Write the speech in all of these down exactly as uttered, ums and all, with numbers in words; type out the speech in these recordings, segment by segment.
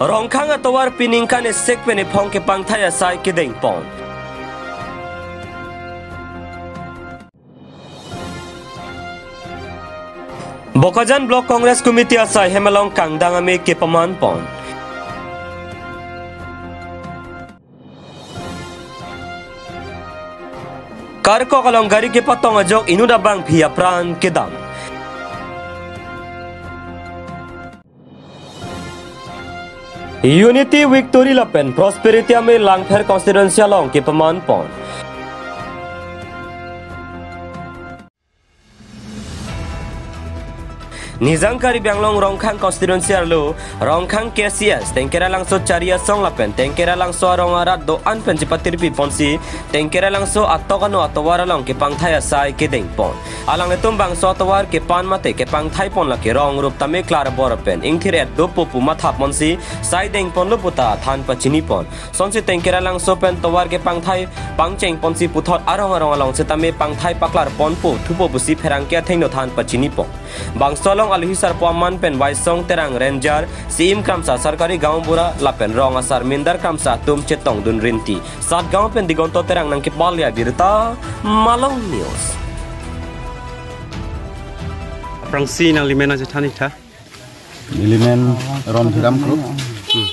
Rongkhang atovar pini ningkan isik pen iphong kepangthai asai kedengpon. Bokajan Block Congress Committee asai hem along kangdang amei kepamanpon. Karkok along gari kepatong ajok inut abangpi apran kedam. Unity, Victory lapen Prosperity amei Langpher constituency along kepamanpon. Nijang Karbi Anglong Rongkhang constituency arlo, Rongkhang K C S, Tengkera Langso Chari Asong lapen Tengkera Langso arong arat do-an pen chepatirpiponsi, Tengkera Langso atok ano atovar along kepangthai asai kedengpon. Alanglitum bangso atovar kepan mate kepangthaipon lake rong rup tame klar bor pen ingthir-et dopo pu mathaponsi sai dengponlo puta than pachinipon. Sonsi Tengkera Langso pen tovar kepangthai pangchengponsi puthot arong arong along setame pangthai paklarponpo thupo pusi pherangke athengno than pachinipon. Bangso along alohi sarpo aman pen Waisong Terang, Ranger, Siim Kramsa, Sarkari Gaon Bura lapen rong asar mindar kramsa atum chetongdun rinti. Satgaon pen Digonto Terang nangkepale abirta, Malong News. Aphrangsi nangli men nangchethan ik tha. Neli men Ron Hiram Kro. Hmm.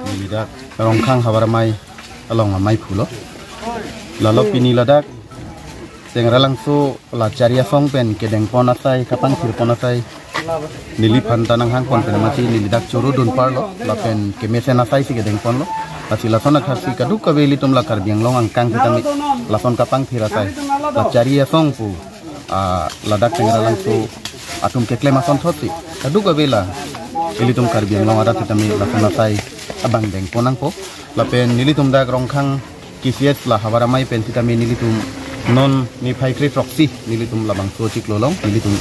Neli dak Rongkhang havar amei along amei phulo. Lalo pini ladak Tengkera Langso la Chari Asong pen kedengpon asai, kapangthirpon asai, neliphan ta nanghangpon pen mati neli dak choro dun parlo, lapen kemesen asai si kedengponlo. Lasi lason athaksi kadokave ilitum la Karbi Anglong angkang sitame lason kapangthir asai, la Chari Asong pu, ah, ladak Tengkera Langso atum keklem asonthotsi kadokave la ilitum Karbi Anglong arat sitame lason asai abang dengpon nangpo. Lapen nelitum dak Rongkhang K C S la havar amei pen sitame nelitum non niphai krethrok si nelitum labangso chiklo along nelitum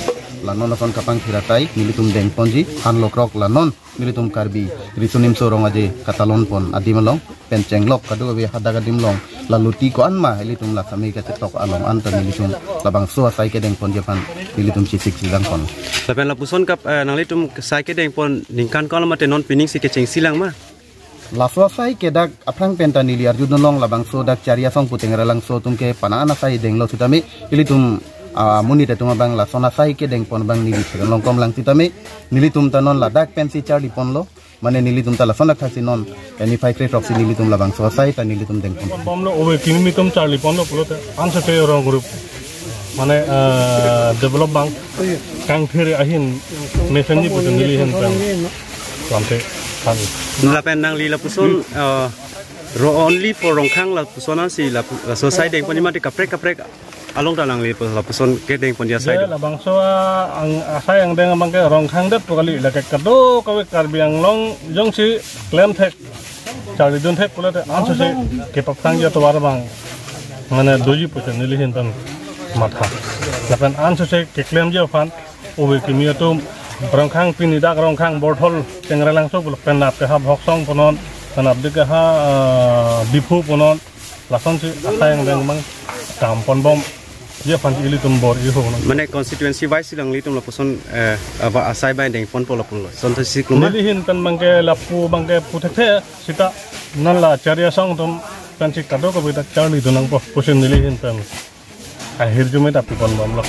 la non lason kapangthir asai nelitum dengponji, han lokrok la non nelitum Karbi riso nimso rong aje katalonpon adim along pen chenglok kadokave hadak adim along la luti ko-an ma ilitum la kami kachetok along anta nelitum labangso asai kedengponji aphan nelitum chesik chejangpon. Lapen lapuson kap, eh, nanglitum asai kedengpon ningkan ko-an mate non pining si kechengsi lang ma? Laso asai ke dak aphrang pen ta neli arjudunlong labangso dak Chari Asong pu Tengkera Langso atum ke pana an asai denglo sitame ilitum, ah, monit atum abang lason asai kedengpon abang neli theklong kom lang sitame nelitum ta non ladak pensi charliponlo. Mane nelitum ta lason athaksi non niphai krethrok si nelitum labangso asai ta nelitum dengpon. Bomlo ove kimi atum charliponlo pulote ansa ke rong group. Mane, eh, develop abang kangthir ahin mesenji pusi neli ahin pen lamte than. Lapen nangli lapuson, eh, ro only for Rongkhang lapuson ansi lapu-, laso asai dengponji mate kaprek kaprek along ta nangli lapuson kedengponji asai do? Labangso, ah, ang asai angdeng abang ke Rongkhang det pu kali, lake kadokave Karbi Anglong jongsi klemthek charlidunthek pulote ansose kepaphrangji atovar abang mane doji pusi neli ahin pen matha. Lapen ansose keklemji aphan ove kimi atum Rongkhang pini dak Rongkhang Borthol Tengkera Langso pulo pen nap ke ha Bhoksong punon, pen nap dik ke ha, ah, Diphu punon, lasonsi asai angdeng abang damponbomji aphan ilitum bor-i ho nang. Mane constituency wise lang ilitum lapuson, eh, ava asai bai dengponpo lapulo. Sonta si kluma. Neli ahin pen abang ke lapu abang ke puthekthe sita non la Chari Asong atum pensi kadokave ta charlidun nangpo pusi neli ahin pen ahirjume ta piponbomlo.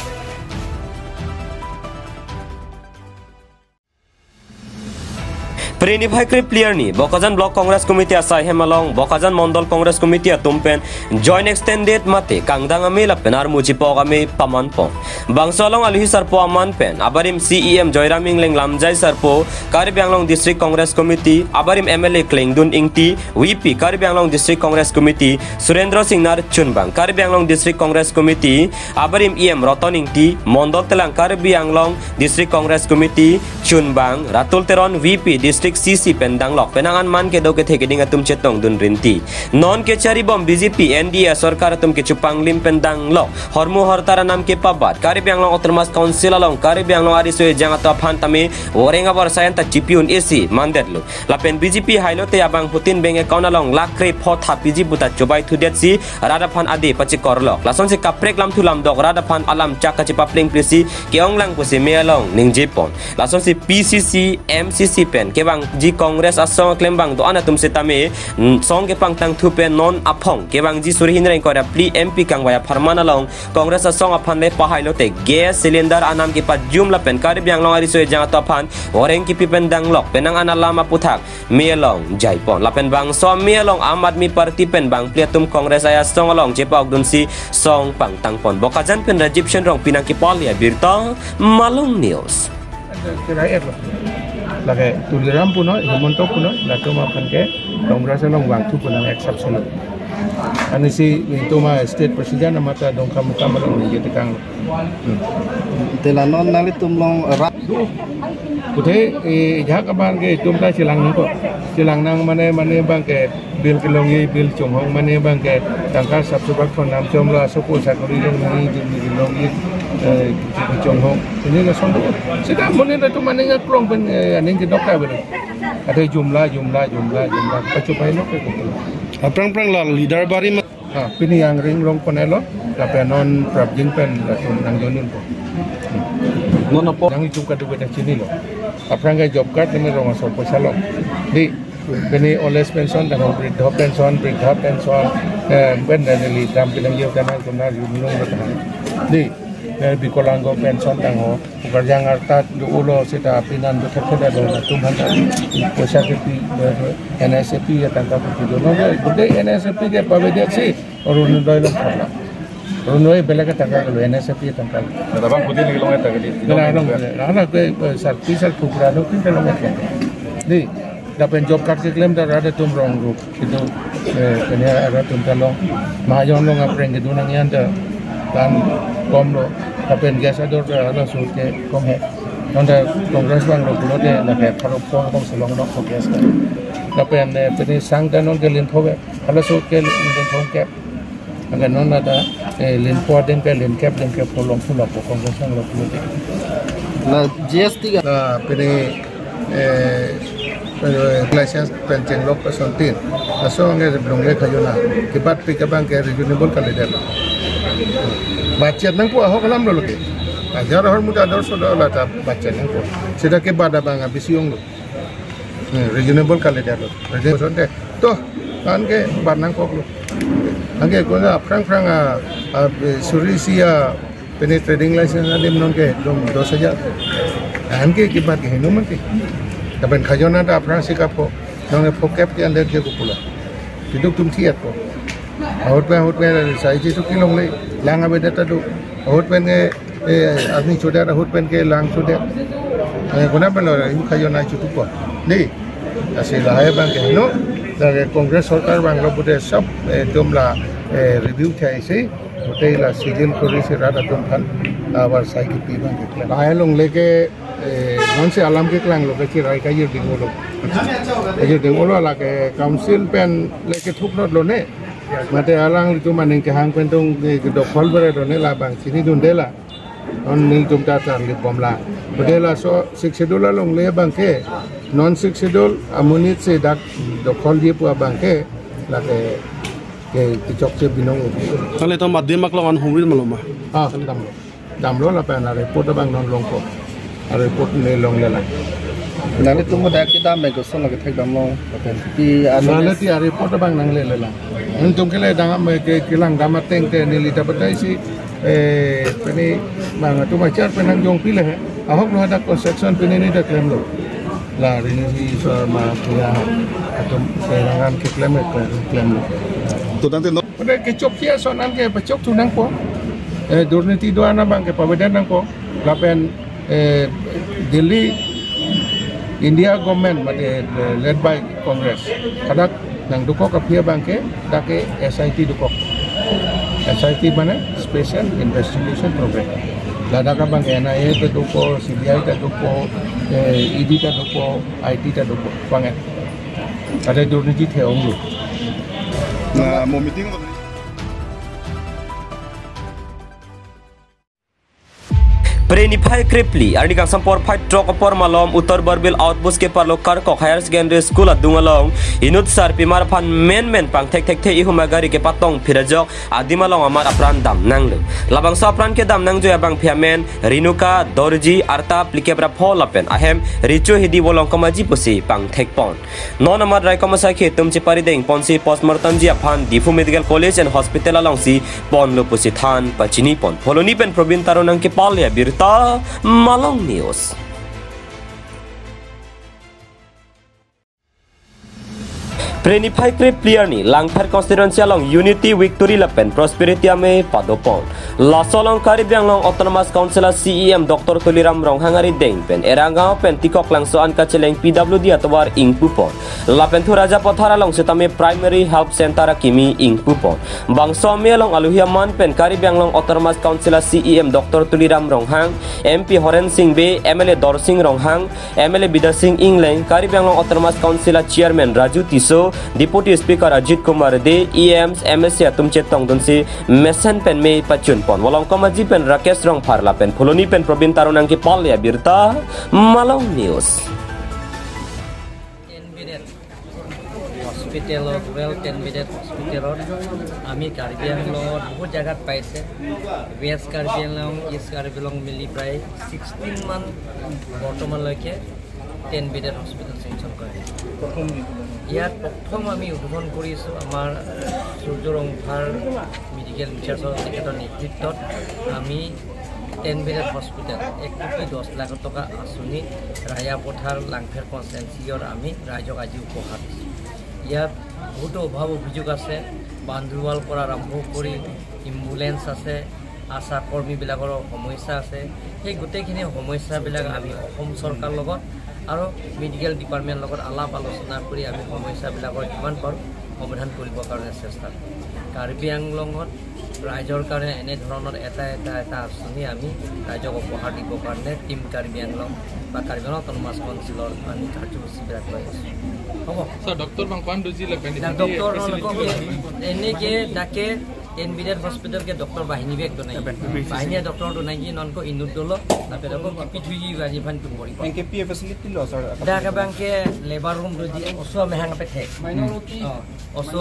Pini niphai krepli arni Bokajan Block Congress Committee asai hem along Bokajan Mondol Congress Committee atum pen joint extended mate kangdang amei lapen armu chipok amei pamanpon. Bangso along alohi sarpo aman pen abarim C E M Joyram Engleng, lamjai sarpo Karbi Anglong District Congress Committee, abarim M L A Klengdun Ingti, V P Karbi Anglong District Congress Committee Surendra Singnar chunbang, Karbi Anglong District Congress Committee abarim E M Roton Ingti, Mondol Telang Karbi Anglong District Congress Committee chunbang Ratul Teron, V P District C C pen danglok penang an man kedo kethe keding atum chetongdun rinti. Non kecharibom B J P N D A sorkar atum kechupanglim pen danglok hormu hortar anam kepabat Karbi Anglong Autonomous Council along Karbi Anglong ariso ejang atum aphan tame voreng abor sayan ta chipi un-e si mandetlo. Lapen B J P hailote abangphutin bank account along lakh krepho thapiji puta chobai thudetsi rat aphan ade pachikorlok. Lasonsi kaprek lamthu lamdok rat aphan alam chak kachipaplengplesi ke-onglang pusi me along ningjepon. Lasonsi P C C, M C C pen kevang Ji Congress asong aklembang do-an atum setame, mm, song kepangtangthu pen non aphong kevangji suri hini ra ingkoi ra phli M P kangvai apharman along Congress asong aphan le pahai lote gas cylinder anam kepajum lapen Karbi Anglong ariso ejang atum aphan voreng kipi pen danglok penang an alam aputhak me along jaipon. Lapen bangso me along Aam Aadmi Party pen bangphli atum Congress asong along chepa-okdunsi song pangtangpon. Bokajan pen Rajiv Shenrong pinang kepali abirta Malong News. Kira-kira lo. Lake Tuliram punon, Himanta punon, latum aphan ke Congress along vangthu punon exception lo. Anisi itum a-state president amat ta Dongkamukam along ningje tekang. Hmm. Te la non nanglitum along ra- Kuthe, eh, jak abang ke itum ta chelang nangkok. Chelang nang mane, mane abang ke bill kelongji, bill chonghong mane abang ke tangka sap subak phonam chomlo, asopo sakori longnangji, bill kelongji, eh, chonghong. Pini lason do. Seta mane latum aning aklong pen, eh, aning kedok ta belo. Ate jumla, jumla, jumla, jumla. Pachupai lo ke. Aphrang phrang la leader bari ma- Ha, pini Angring rong ponelo, lapen non prapjin pen latum nang join po. Non apo? Nang itum kadokave ta chinilo. Aphrang ke job card neme rong aso poisa lo. Di, pini old age pension, tangho briddho pension, briddha pension, eh, pen dan neli dam pinang yo kana kuna yunung lo tahan. Di, eh, Bikolango pension tangho, Karjang arta do ulo seta pinan do thek thek do latum aphan ta. Poisa kepi, eh, N S F P ya tangka kepi do. Nonke, bude N S F P ke pavedet si, Orunodoi lo thaplo. Orunodoi belek ke tangka lo, N S F P tangka lo. Na tabang pudin lagi long eta kali. Kena long, na na ke, eh, sarpi sar pukra do kin long eta. Di, lapen job card keklem ta rat atum rong rup. Itu, eh, kene rat atum ta long. Mahajon along apreng kedun nangji an ta tan kom lo. Lapen gas ador ta laso ke kom he. Non ta Congress vanglo pulote lake pharo phongo bang selong nok ko gas ta. Lapen, eh, pini sang ta nonke lin pho ke. Halaso ke lin pho ke. Anke non ta, eh, lin pho adim ke lin kep, lin kep pho longthu lo po Congress vanglo pulote. La G S T ke? La pini, eh, eh, license pen chenglok persontin. Laso anke longle khajona. Kebatpik abang ke reasonable kalidet. Bat chet nangpo ahok alam lo ke. Ajar ahormu ta ador so do la ta bat chet nangpo. Seta kebat abang abisi onglo. Eh, reasonable kalidet lo. Reasonable sonte. To, anke bat nangkoklo. Anke kona aphrang phrang a, a, suri isi a, pini trading license adim nonke dong dos hajar. Anke kebat ke hinu mati. Lapen khajona ta aphrang si kapho. Nonke pho kep ke under ke kupula. Keduk atum thiat po. Ahut pen, ahut pen, sai ji tu kelongle, lang avedet ta do. Ahut pen ke, eh, arni chodet, ahut pen ke lang chodet. Eh, kona pen lo, ibu khajona chutu po. Di, lasi lahai abang ke, no? Lake Congress sorkar vanglo pute sob, eh, atum la, eh, review thai si, pute la sijil kori si rat atum aphan, abar sai kepi abang keklem. Lahai longle ke, eh, non si alam keklang lo, kechirai kajir ding ulo. Kajir ding ulo lake council pen le kethuknot lo ne. Mate alanglitum aning kehang pen tung, eh, dokhol bere do ne labang chinidunde la. Non nelitum ta charli bom la. Bede laso Sixth Schedule alongle abang ke, non Sixth Schedule amonit si dak dokholji pu abang ke, lake ke kechokche binong. Nanglitum adim aklong an humri ma lo ma? Ah, dam lo. Dam lo lapen a-report abang non longpo. A-report ne longle lang. Nanglitum mo dak kedam abang koson lake thekdam lo. Lapen pi anu. Nale ti a-report abang nangle le lang. Nelitum kele dam ke kelang dam ateng te neli ta batai si, eh, pini bang atum achar pen nangjong pile he. Ahok lo hadak construction pini ni dak klemlo. La rini si so ma punya atum serangan keklem, klemlo. To tangte no. Pada kechokche ason an ke pachokthu nangpo. Eh, durniti do-an abang ke pavedet nangpo. Lapen, eh, Delhi, India government mate, eh, led by Congress. Hadak nangdokok aphi abang ke, dak ke S I T dokok. S I T mane Special Investigation Program. Ladak abang ke N I A ta dopo, C B I ta dopo, eh, E D ta dopo, I T ta dopo. Bang eh. Ada durniti the-ong lo. Na mo meeting Pre niphai krepli arni kangsam porphai throk apor malom Uttar Borbil Outpost keparlo Karkok Higher Secondary School adung along inut sarpimar aphan menmen pangthek thekthe ihum agari kepatong phirajok adim along amat apran damnanglo. Labangso apran kedam nangjoi abangpi amen Rinuka Dorji, arta phlikep ra pho lapen ahem Richo Hidi, volongkom aji pusi pangthekpon. Non amat raikom asai ke atum cheparidengponsi postmortem ji aphan Diphu Medical College and Hospital alongsi ponlo pusi than pachinipon. Phuloni pen Probin Taru nangkepale abirta, Malong News. Pre niphai krepli arni Langpher constituency along Unity, Victory lapen Prosperity Amei padopon. Laso along Karbi Anglong Autonomous Council a C E M Doctor Tuliram Ronghang arideng pen Eranggaon pen Tikoklangso an kacheleng P W D atovar ingpupon. Lapen Thuraja Pothar along sitame Primary Health Center akimi ingpupon. Bangso amei along aluhi aman pen Karbi Anglong Autonomous Council a C E M Doctor Tuliram Ronghang, M P Horen Sing Bey, M L A Dorsing Ronghang, M L A Bidya Sing Engleng, Karbi Anglong Autonomous Council a Chairman Raju Tisso, Deputy Speaker Ajit Kumar Dey, E Ms, M A C atum chetongdunsi mesen pen mei pachunpon. Volongkom aji pen Rakesh Rongphar lapen Phuloni pen Probin Taru nangkepale abirta, Malong News. Ten bedded hospital, well, ten bedded hospital আমি কাৰ্বি আংলঙত বহুত জাগাত পাইছে। ৱেষ্ট কাৰ্বি আংলং, ইষ্ট কাৰ্বি আংলং মিলি প্ৰায় ছিক্সটিন মান বৰ্তমানলৈকে ten bedded hospital sanction কৰা হৈছে। ইয়াত প্ৰথম আমি উদ্বোধন কৰিছোঁ আমাৰ সূৰ্য ৰংফাৰ মেডিকেল ইনচাৰ্জৰ তেখেতৰ নেতৃত্বত আমি টেন বেডেড হস্পিটেল এক কোটি দহ লাখ টকা আঁচনি ৰায়া পথাৰ লাংফেৰ কনষ্টিটুৱেঞ্চিৰ আমি ৰাইজক আজি উপহাৰ দিছোঁ। ইয়াত বহুতো অভাৱ অভিযোগ আছে, বাউণ্ডেৰী ৱালৰ পৰা আৰম্ভ কৰি এম্বুলেন্স আছে, আশা কৰ্মীবিলাকৰো সমস্যা আছে। সেই গোটেইখিনি সমস্যাবিলাক আমি অসম চৰকাৰৰ লগত আৰু মেডিকেল ডিপাৰ্টমেণ্টৰ লগত আলাপ আলোচনা কৰি আমি সমস্যাবিলাকৰ যিমান পাৰোঁ সমাধান কৰিবৰ কাৰণে চেষ্টা কৰিম। কাৰ্বি আংলঙত ৰাইজৰ কাৰণে এনেধৰণৰ এটা এটা এটা আঁচনি আমি ৰাইজক উপহাৰ দিবৰ কাৰণে টিম কাৰ্বি আংলং বা কাৰ্বি আংলং অট'নমাছ কাউন্সিলৰ আমি কাৰ্যসূচীবিলাক লৈ আছোঁ। হ'ব? Sir, Doctor Bangpan Doji le benefit Doctor facility nonko lo? Enike dake ten bedded hospital ke doctor bahini bek donai. Bahini doctor donai ki nonko inut dolo, tapi doko kipi thuji baji phan tumbori. Enke pi facility lo, sir? Dak abang ke labor room doji oso amahang pethek. Minority. Oh, oso,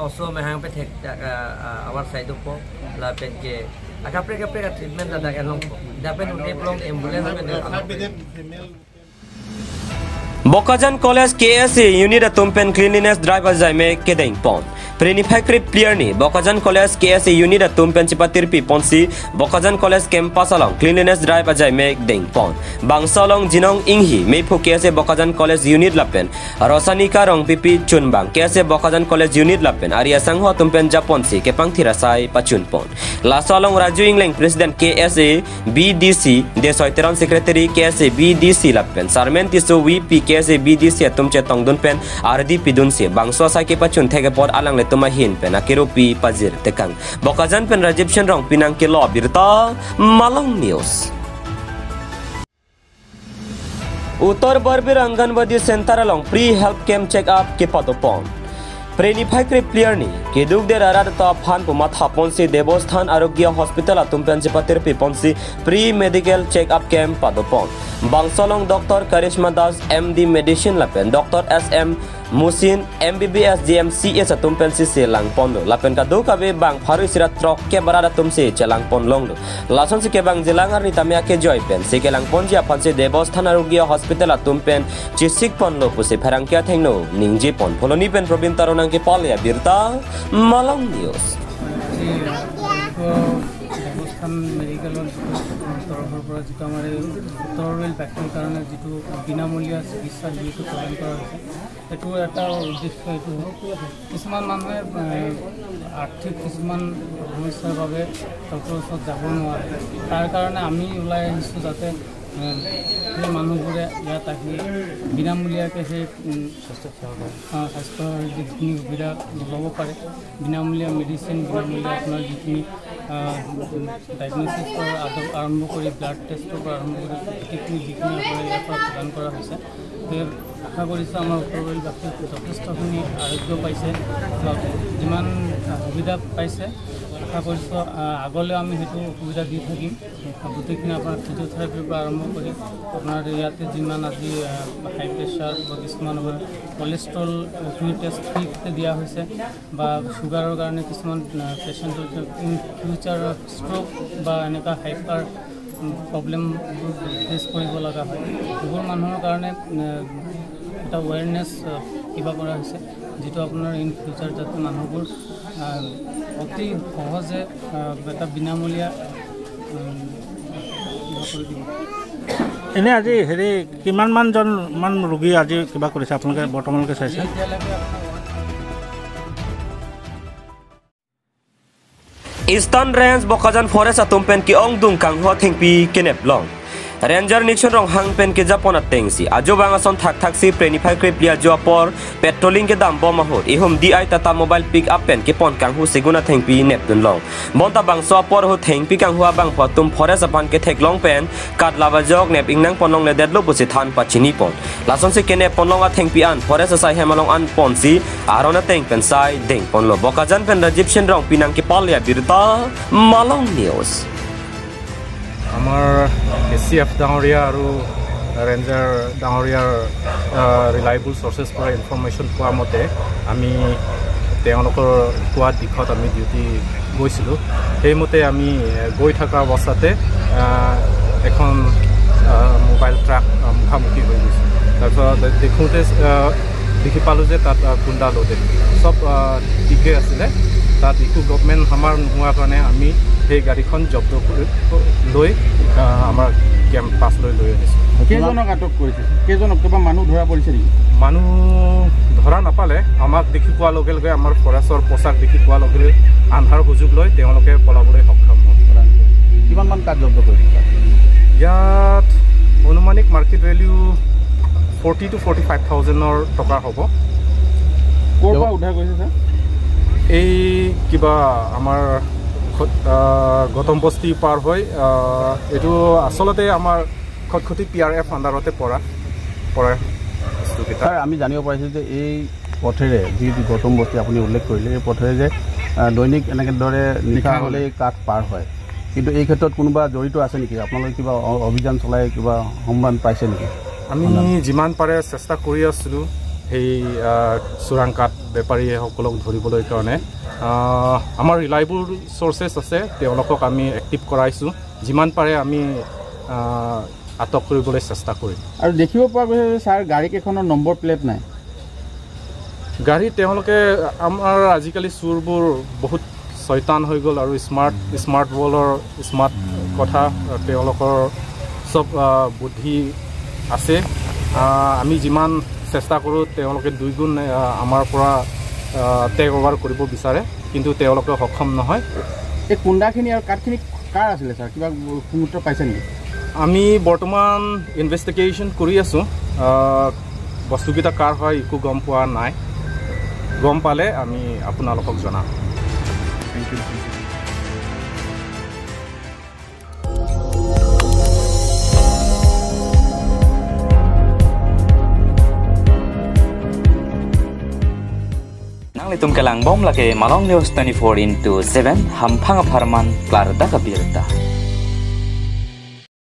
oso amahang pethek dak, ah, ah, our side po lapen ke akaprek kaprek treatment dak along po. Dak pen ude plong ambulance pen dak along. Bokajan College K S A unit atum pen cleanliness drive ajai me kedengpon. Pre niphai krepli arni Bokajan College K S A unit atum pen chepatirpiponsi Bokajan College campus along cleanliness drive ajai me dengpon. Bangso along Jinong Inghi, mephu K S A Bokajan College unit lapen Rosanika Rongpipi chunbang K S A Bokajan College unit lapen ari asangho atum pen japonsi kepangthir asai pachunpon. Laso along Raju Engleng, President K S A B D C, Desoi Teron, Secretary K S A B D C lapen Sarmen Tisso, V P K S A B D C atum chetongdun pen ardi pidunsi bangso asai kepachun thek apot alanglitum ahin pen akirupi pajir tekang. Bokajan pen Rajiv Shen Rongpi nangkelo abirta, Malong News. Uttar Borbil Anganwadi Center along free health camp check up kepadopon. Pre niphai krepli arni keduk der arat ta aphan pumat haponsi Devasthan Arogya Hospital atum pen chepatirpiponsi free medical check up camp padopon. Bangso along Doctor Karishma Das, M D Medicine lapen Doctor S M Musin, M B B S G M C H atum pensi chelangponlo. Lapen kadokave bang pharo isi ra throkkep arat atumsi chelangpon longlo. Lasonsi kevangjilang arni tame akejoi pensi kelangponji aphansi Devasthan Arogya Hospital atum pen chesikponlo pusi pherangke athengno ningjepon. Phuloni pen Probin Taru nangkepale abirta, Malong News. আজি ৰাতিপুৱা দেৱস্থান মেডিকেলৰ যিটো তৰফৰ পৰা যিটো আমাৰ এই উত্তৰ ৰেল ব্যক্তিৰ কাৰণে যিটো বিনামূলীয়া চিকিৎসা যিটো প্ৰদান কৰা হৈছে, এইটো এটা উদ্দেশ্য এইটো হ'ল, কিছুমান মানুহে, এ, আৰ্থিক কিছুমান সমস্যাৰ বাবে ডক্টৰৰ ওচৰত যাব নোৱাৰে। তাৰ কাৰণে আমি ওলাই আহিছোঁ যাতে, এ, সেই মানুহবোৰে ইয়াত আহি বিনামূলীয়াকৈ সেই, উম, স্বাস্থ্য সেৱা, আ, স্বাস্থ্যৰ যিখিনি সুবিধা ল'ব পাৰে, বিনামূলীয়া মেডিচিন, বিনামূলীয়া আপোনাৰ যিখিনি, আ, ডায়েগনচিছৰ আদ-, আৰম্ভ কৰি ব্লাড টেষ্টৰ পৰা আৰম্ভ কৰি গোটেইখিনি যিখিনি আপোনাৰ ইয়াৰ পৰা প্ৰদান কৰা হৈছে, সেই আশা কৰিছোঁ আমাৰ উত্তৰ ৰেলবাসীয়ে যথেষ্টখিনি আৰোগ্য পাইছে বা যিমান সুবিধা পাইছে, আশা কৰিছোঁ, আহ, আগলৈ আমি সেইটো সুবিধা দি থাকিম। গোটেইখিনি আপোনাৰ ফিজিঅ'থেৰাপিৰ পৰা আৰম্ভ কৰি আপোনাৰ ইয়াতে যিমান আজি, আহ, হাই প্ৰেছাৰ বা কিছুমান আমাৰ কলেষ্ট্ৰল, আহ, খিনি টেষ্ট ফ্ৰীতে দিয়া হৈছে বা চুগাৰৰ কাৰণে কিছুমান, আহ, পেচেণ্টৰ ইন ফিউচাৰ ষ্ট্ৰ'ক বা এনেকুৱা হাইপাৰ, উম, প্ৰব্লেম ফেচ কৰিব লগা হয়, সেইবোৰ মানুহৰ কাৰণে, আহ, এটা এৱেৰনেছ, আহ, কিবা কৰা হৈছে, যিটো আপোনাৰ ইন ফিউচাৰ যাতে মানুহবোৰ, আহ, অতি সহজে, আহ, এটা বিনামূলীয়া, উম, কিবা কৰি দিব। এনে আজি হেৰি কিমান মান জন মান ৰোগী আজি কিবা কৰিছে আপোনালোকে বৰ্তমানলৈকে চাইছে? এতিয়ালৈকে আপোনাৰ Eastern Range Bokajan Forest atum pen ke-ongdung kanghu athengpi kenep long. Ranger Nixon Ronghang pen kejapon atengsi ajo bang ason thakthak si preniphai krepli ajo apor patrolling kedam bom ahut ihum D I Tata mobile pick up pen kepon kanghu segun athengpi nepdun long. Bonta bangso apor ahut thengpi kanghu abangphu atum forest aphan ketheklong pen katlap ajok nep ingnang ponlongledetlo pusi than pachini pon. Lasonsi kenep ponlong athengpi an forest asai hem along an ponsi aron ateng pen sai deng ponlo. Bokajan pen Rajiv Singh Rongpi nangkepale abirta, Malong News. আমাৰ এ C F ডাঙৰীয়া আৰু ৰেঞ্জাৰ ডাঙৰীয়াৰ ৰিলায়েবল চৰ্চেছ পৰা ইনফৰমেশ্যন পোৱা মতে আমি তেওঁলোকৰ কোৱা দিশত আমি ডিউটি গৈছিলোঁ। সেইমতে আমি এ, গৈ থকা অৱস্থাতে আহ, এখন মোবাইল ট্ৰাক মুখামুখি হৈ গৈছে। তাৰপিছত দেখোঁতে আহ, দেখি পালোঁ যে তাত আহ, গুণ্ডা লোডেড, চব আহ, ঠিকে আছিলে। তাত একো ডকুমেণ্ট আমাৰ নোহোৱাৰ কাৰণে আমি সেই গাড়ীখন জব্দ কৰি লৈ আহ, আমাৰ কেম্প পাছলৈ লৈ আনিছোঁ। কেইজনক আটক কৰিছে? কেইজনক, কিবা মানুহ ধৰা পৰিছে নেকি? মানুহ ধৰা নাপালে। আমাক দেখি পোৱাৰ লগে লগে, আমাৰ ফৰেষ্টৰ পোছাক দেখি পোৱাৰ লগে লগে আন্ধাৰ সুযোগ লৈ তেওঁলোকে পলাবলৈ সক্ষম হ'ল। কিমান মান কাঠ জব্দ কৰিছে? ইয়াত আনুমানিক market value forty two forty five থাউজেণ্ডৰ টকা হ'ব। ক'ৰ পৰা উদ্ধাৰ কৰিছে ছাৰ? এই কিবা আমাৰ খ- আহ, গৌতম বস্তি পাৰ হৈ আহ, এইটো আচলতে আমাৰ খটখটি পি আৰ এফ আণ্ডাৰতে পৰা পৰে বস্তুকেইটা। ছাৰ, আমি জানিব পাৰিছোঁ যে এই পথেৰে, যি গৌতম বস্তি আপুনি উল্লেখ কৰিলে, এই পথেৰে যে আহ, দৈনিক এনেকে দৰে নিশা নিশা হ'লে হ'লে। এই কাঠ পাৰ হয়, কিন্তু এই ক্ষেত্ৰত কোনোবা জড়িত আছে নেকি? আপোনালোকে কিবা অ- অভিযান চলাই কিবা সম্মান পাইছে নেকি? আমি যিমান পাৰে চেষ্টা কৰি আছিলোঁ সেই আহ, চোৰাং কাঠ বেপাৰীসকলক ধৰিবলৈ কাৰণে। আহ, আমাৰ ৰিলায়েবল চৰ্চেছ আছে, তেওঁলোকক আমি এক্টিভ কৰাইছোঁ। যিমান পাৰে আমি আহ, আটক কৰিবলৈ চেষ্টা কৰিম। আৰু দেখিব পোৱা গৈছে যে ছাৰ, গাড়ীকেইখনৰ নম্বৰ প্লেট নাই। গাড়ী তেওঁলোকে, আমাৰ আজিকালি চুৰবোৰ বহুত চৈতান হৈ গ'ল আৰু স্মাৰ্ট স্মাৰ্ট ৱৰ্ল্ডৰ স্মাৰ্ট কথা, তেওঁলোকৰ চব আহ, বুদ্ধি আছে। আহ, আমি যিমান চেষ্টা কৰোঁ তেওঁলোকে দুই গুণ আহ, আমাৰ পৰা টেক অভাৰ কৰিব বিচাৰে, কিন্তু তেওঁলোকে সক্ষম নহয়। এই কুন্দাখিনি আৰু কাঠখিনি কাৰ আছিলে ছাৰ? কিবা সুমুত্ৰ পাইছে নেকি? আমি বৰ্তমান ইনভেষ্টিগেশ্যন কৰি আছোঁ। আহ, বস্তুকেইটা কাৰ হয় একো গম পোৱা নাই। গম পালে আমি আপোনালোকক জনাম। Nanglitum kelang bom lake Malong News twenty-four into seven, hamphang apharman klardak abirta.